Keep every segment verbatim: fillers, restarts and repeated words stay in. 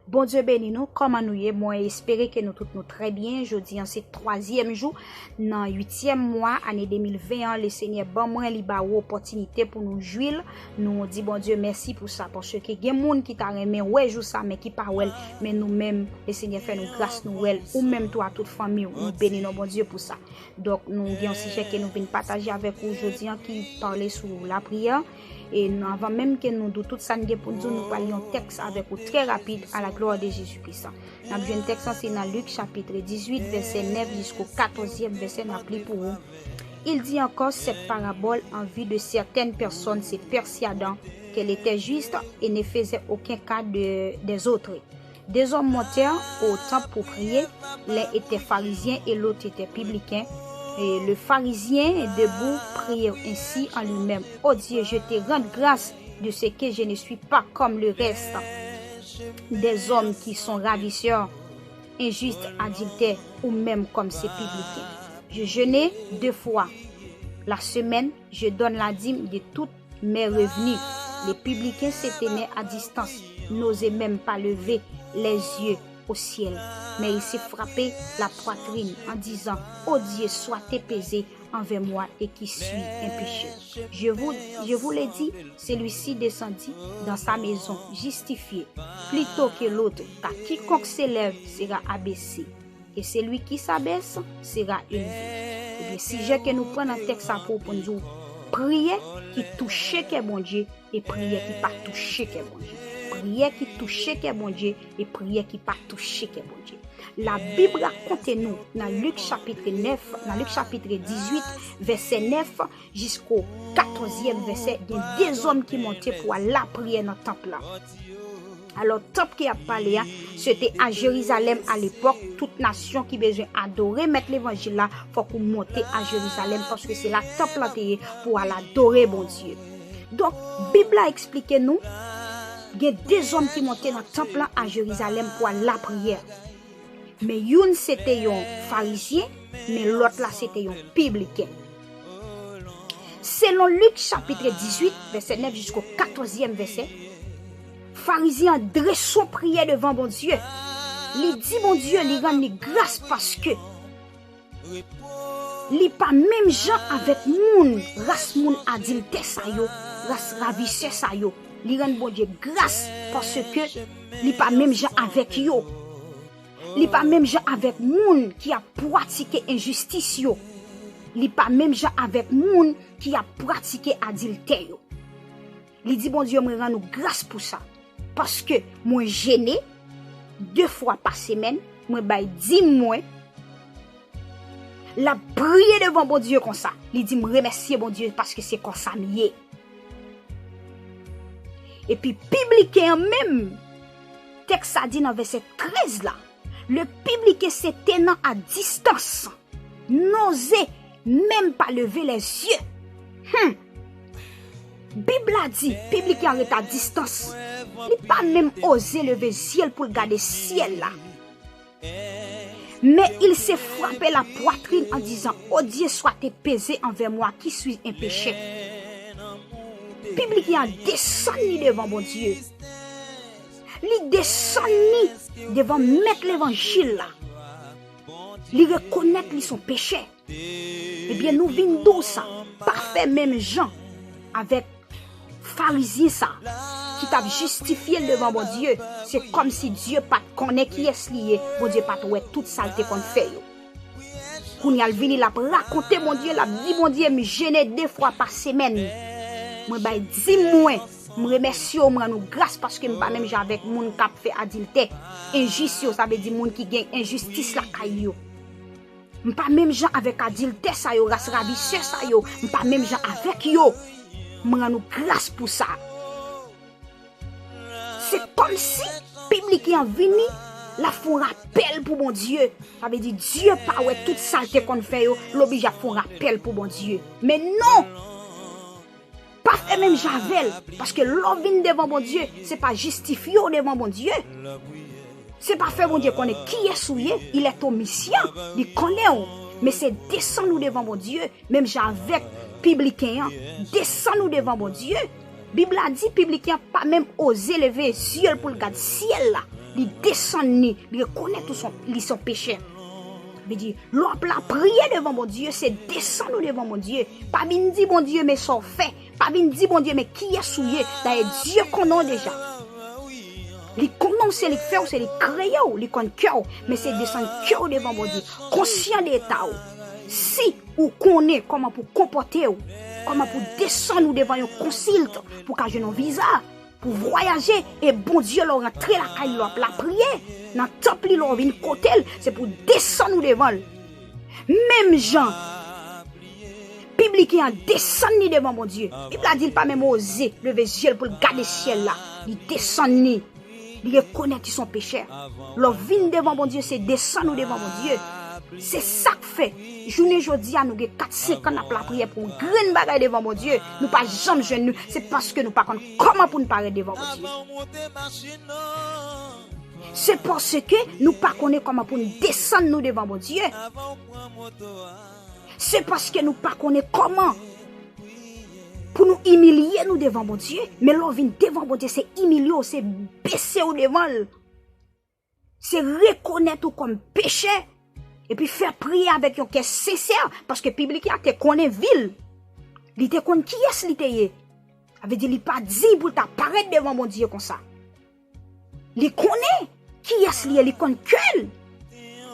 Bondye beni nou, kòman nou ye? Mwen espere ke nou tout nou trè byen. Jodi an se twazyèm jou nan uityèm mwa ane de mil ven an. Lesenyè ban mwen, li ba ou opòtinite pou nou jwi l. Nou di Bondye mèsi pou sa, paske gen moun ki ta renmen wè jou sa, men ki pa wè l. Men nou menm, Lesenyè fè nou gras, nou wè l. Ou menm tou a tout fanmi w, nou beni non Bondye pou sa. Donk, nou gen yon sijè ke nou vin pataje avèk ou jodi an ki pale sou lapriyè. E nou, anvan menm ke nou di w tout sa n gen pou n di w, nou pral li yon tèks avèk ou trè rapid, à la gloire de Jésus-Christ. N ap jwenn tèks lan, se nan Lik, chapitre dix-huit, vèsè nèf jisko katòzyèm vèsè, n ap li pou ou. Il dit encore cette parabole en vue de certaines personnes, se persuadant qu'elle était juste et ne faisait aucun cas de, des autres. Deux hommes montèrent au temple pour prier, l'un était pharisien et l'autre était publicain. Et le pharisien, debout, priait ainsi en lui-même: Ô Dieu, je te rends grâce de ce que je ne suis pas comme le reste des hommes qui sont ravisseurs, injustes, adultères ou même comme ces publicains. Je jeûne deux fois la semaine, je donne la dîme de toutes mes revenus. Les publicains se tenaient à distance, n'osaient même pas lever les yeux au ciel, mais ils se frappaient la poitrine en disant: Ô Dieu, sois apaisé envers moi et qui suis un pécheur. Je vous, je vous le dis, celui-ci descendit dans sa maison justifié plutôt que l'autre, car quiconque s'élève sera abaissé, et celui qui s'abaisse sera élevé. Ebyen, sijè ke nou pran nan tèks sa pou, pou n di w, priyè ki touche kè Bondye e priyè ki pa touche kè Bondye. Priyè ki touche kè Bondye e priyè ki pa touche kè Bondye. Labib rakonte nou nan Lik chapitre nèf, nan Lik chapitre dizwit, vèsè nèf jisko katòzyèm vèsè, gen de zòm ki monte pou al lapriyè nan tanp lan. Alò, tanp ke y ap pale a, se te a Jerizalèm alepòk. Tout nasyon ki bezwen adore Mèt Levanjil la, fòk ou monte a Jerizalèm, paske se la tanp lan te ye pou al adore Bondye. Donk, Bib la eksplike nou, gen de zòm ki monte nan tanp lan a Jerizalèm pou al lapriyè. Men youn se te yon farizyen, men lòt la se te yon pibliken. Selon Lik chapitre dizwit, vèsè nèf jisko katòzyèm vèsè, farizyen an drese yon priyè devan Bondye. Li di Bondye, li rann li gras paske li pa menm jan avèk moun, ras moun adiltè sa yo, ras ravisè sa yo. Li rann Bondye gras paske li pa menm jan avèk yo. Li pa menm jan avèk moun ki ap pratike enjistis yo. Li pa menm jan avèk moun ki ap pratike adiltè yo. Li di Bondye, mwen rann ou gras pou sa. Paske mwen jene de fwa pa semèn, mwen bay dim mwen. L ap priye devan Bondye konsa. Li di, m remèsye Bondye paske se konsa m ye. Epi pibliken an menm, tèks sa di nan vèsè trèz la, le publicain se tenant à distance, n'osait même pas lever les yeux. Hmm. Bib la di, pibliken an ret a distans. Li pa menm oze leve zye l pou l gade syèl la. Mais il se frappait la poitrine en disant, Ô Dieu, sois apaisé envers moi qui suis un pécheur. Pibliken an desann li devan Bondye. Li desann li devan Mèt Levanjil la. Li rekonèt li se yon pechè. Ebyen, nou vin di w sa, pa fè menm jan avèk farizyen sa ki t ap jistifye l devan Bondye. Se kòmsi Dye pa t konnen kiyès li ye, Bondye pa t wè tout sa l te konn fè yo. Kounye a, l vini, l ap rakonte Bondye, l ap di Bondye, m jene de fwa pa semèn. Mwen bay dim mwen, m remèsye w, m rann ou gras paske m pa menm jan avèk moun k ap fè adiltè, enjis yo, sa vle di moun ki gen enjistis lakay yo. M pa menm jan avèk adiltè sa yo, ras ravisè sa yo, m pa menm jan avèk yo. M rann ou gras pou sa. Se kòmsi pibliken an vini, l ap fè yon rapèl pou Bondye. Sa vle di, Dye pa wè tout sa l te konn fè yo, l oblije ap fè yon rapèl pou Bondye. Men non! Pa fè menm jan avè l, paske lè w vin devan Bondye, se pa jistifye w devan Bondye. Se pa fè Bondye konnen kiyès ou ye, il est omniscient, li konnen w. Men se desann ou devan Bondye, menm jan avèk pibliken an. Desann ou devan Bondye. Bib la di pibliken an pa menm oze leve zye l pou l gad syèl la. Li desann li, li rekonèt ou son, li son pechè. Vle di, lè w ap lapriyè devan Bondye, se desann ou devan Bondye. Pa vin di Bondye, men sa w fè. Pa vin di Bondye, men kiyès ou ye. Dayè, Dye konnen w deja. Li konnen w, se li k fè w, se li k kreye w, li konn kè w. Men se desann kè w devan Bondye. Konsyan de eta w. Si ou konnen kòman pou konpòte w, kòman pou desann ou devan yon konsilt, pou ka jwenn yon viza, pou vwayaje, e Bondye lè w rantre lakay li, lè w ap lapriyè, nan tanp li, lè w vin kote l, se pou desann ou devan l. Menm jan pibliken an desann li devan Bondye. Bib la di l pa menm oze leve zye l pou l gade syèl la. Li desann li. Li rekonèt li se yon pechè. Lè w vin devan Bondye, se desann ou devan Bondye. Se sa k fè, jounen jodi a, nou gen kat, senk an n ap lapriyè pou yon grenn bagay devan Bondye. Nou pa janm jwenn li. Se paske nou pa konn kòman pou n parèt devan Bondye. Se paske nou pa konnen kòman pou n desann nou devan Bondye. Se paske nou pa konnen kòman pou nou imilye nou devan Bondye. Men lè w vin devan Bondye, se imilye w, se bese w devan l. Se rekonèt ou kòm pechè, epi fè priyè avèk yon kè sensè, paske pibliken an te konnen vi l. Li te konn kiyès li te ye. Sa vle di li pa diy pou l ta parèt devan Bondye konsa. Li konnen kiyès li ye, li konn kè l.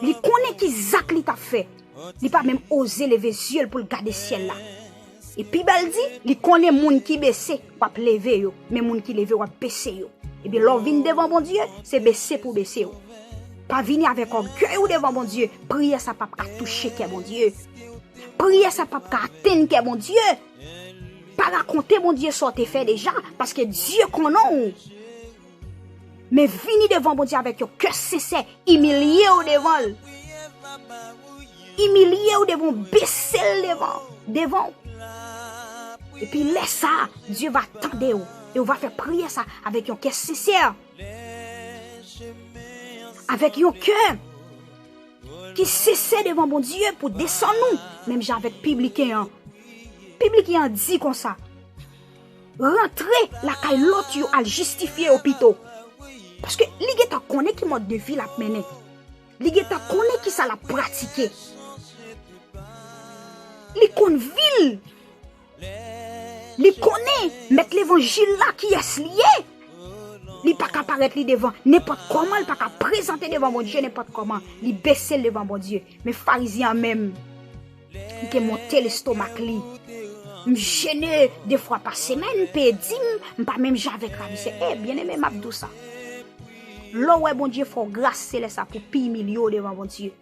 Li konnen ki zak li t ap fè. Li pa menm oze leve zye l pou l gade syèl la. E pi bèl di, li konnen moun ki bese, w ap leve yo, men moun ki leve, w ap bese yo. Ebyen, lè w vin devan Bondye, se bese pou bese w. Pa vini avèk ògèy ou devan Bondye, priyè sa p ap ka touche kè Bondye. Priyè sa p ap ka atenn kè Bondye. Pa rakonte Bondye sa w te fè deja, paske Dye konnen w. Men vini devan Bondye avèk yon kè sensè, imilye w devan l. Imilye w devan w, bese l devan, devan w. Epi lè sa a, Dye va tande w e w va fè priyè sa avèk yon kè sensè. Avèk yon kè ki sensè devan Bondye pou desann ou, menm jan avèk pibliken an. Pibliken an di konsa, rantre lakay lòt yo al jistifye yo pito. Paske li gentan konnen ki mòd de vi l ap mennen. Li gentan konnen kisa l ap pratike. Li konn vi l. Li konnen mèt levanjil la kiyès li ye. Li pa ka parèt li devan nenpòt kòman, li pa ka prezante devan Bondye nenpòt kòman. Li bese l devan Bondye. Men Farizyen an menm, li te monte lestomak li. M jene de fwa pa semèn, m peye dim, m pa menm jan avèk ravisè. E, byeneme, m ap di w sa. Lè w wè Bondye fè w gras, se lè sa pou pi imilye w devan Bondye.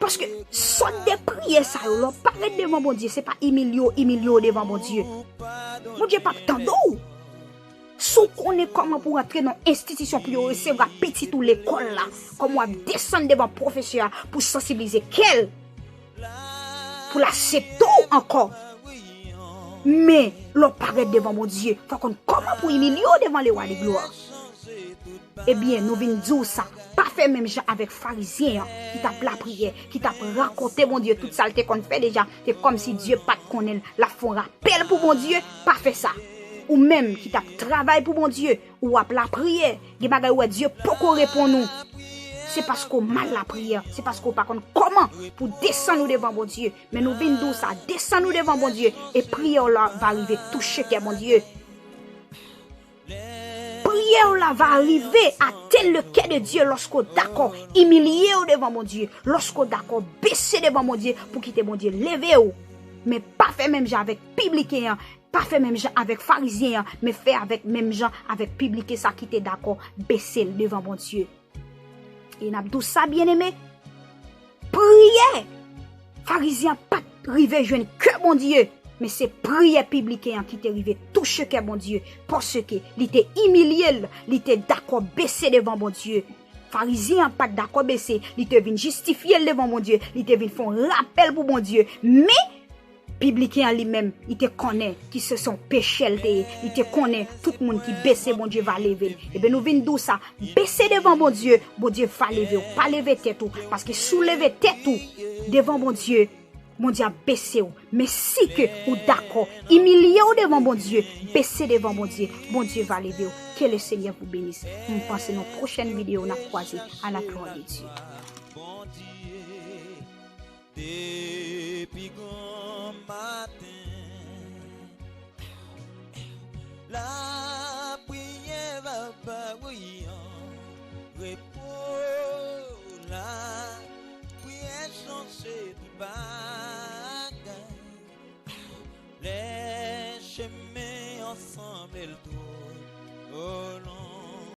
Paske sòt de priyè sa yo, lè w parèt devan Bondye, se pa imilye w, imilye w devan Bondye. Bondye p ap tande w. Si w konnen kòman pou w antre nan yon enstitisyon pou yo resevwa pitit ou lekòl la, kòman w ap desann devan pwofesè a pou sansibilize kè l, pou l aksepte w ankò. Men, lè w parèt devan Bondye, fò w konn kòman pou imilye w devan Lewa de glwa. Ebyen, nou vin di w sa, pa fè menm jan avèk Farizyen an ki t ap lapriyè, ki t ap rakonte Bondye tout sa l te konn fè deja, se kòmsi Dye pa t konnen l, l ap fè yon rapèl pou Bondye, pa fè sa. Ou menm ki t ap travay pou Bondye, ou ap lapriyè, gen bagay ou wè Dye poko reponn ou. Se paske w mal lapriyè, se paske w pa konn kòman pou desann ou devan Bondye. Men nou vin di w sa, desann ou devan Bondye, e priyè w la va rive touche kè Bondye. Priyè w la va rive atenn le kè de Dye lòske w dakò imilye w devan Bondye, lòske w dakò bese devan Bondye pou kite Bondye leve w. Men pa fè menm jan avèk pibliken an, pa fè menm jan avèk Farizyen an, men fè avèk menm jan avèk pibliken sa ki te dakò bese l devan Bondye. E n ap di w sa, byeneme, priyè Farizyen an pa t rive jwenn kè Bondye, men se priyè pibliken an ki te rive touche kè Bondye, paske li te imilye l, li te dakò bese devan Bondye. Farizyen an pa t dakò bese, li te vin jistifye l devan Bondye, li te vin fè yon rapèl pou Bondye, men pibliken an li menm, li te konnen ki se, se yon pechè l te ye. Li te konnen tout moun ki bese, Bondye va leve l. Ebyen, nou vin di w sa, bese devan Bondye, Bondye va leve w. Pa leve tèt ou, paske si w leve tèt ou devan Bondye, Bondye ap bese w. Men si ke ou dakò imilye w devan Bondye, bese devan Bondye, Bondye va leve w. Que le Seigneur vous bénisse. M panse nan pwochèn videyo n ap kwaze. À la gloire de Dieu. Bondye depi granmaten. Lapriyè va ba w repo. Lapriyè chanje tout bagay. Lè chemen an sanble l twò